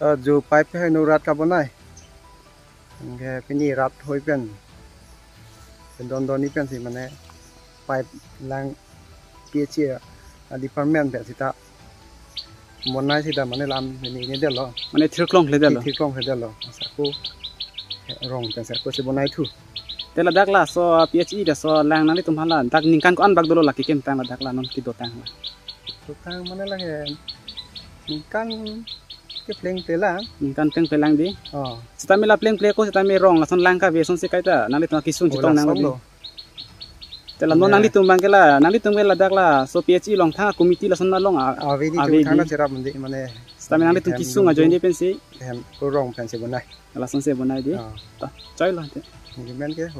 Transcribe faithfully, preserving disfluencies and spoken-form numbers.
Uh, jo pipe hai no rat kabonai. Anke pini rat hoi pen. Don don ni pensi mane pipe lang P H E, uh, department pen sita bonai sita mane lam ini ini delo. Mane thirklong le delo. Thirklong le delo. Sako rong pen sako si bonai thu. Te ladak laso P H E laso lang nanglitum hala dak ningkan ko-an bak dolo la kekim tang ladak la non kedo tang la. Tukang mane lake ningkan ke plengple lang. Ningkan plengple lang dei. Oh. Sitame la plengple ko sitame rong lason lang kave asonsi kaita nanglitum kesung chetong nang lason lo dei. Te la non nanglitum abang ke la, nanglitum ke ladak laso P H E along thang committee lason along a-, ave dei, ave dei. Thang na cherap mandi mane. Sitame nanglitum hem kesung ajoine pensi. Hem ko rong pensi bonai. Lasonsi bonai dei. Oh. Ta, choi lo te. Ningmen ke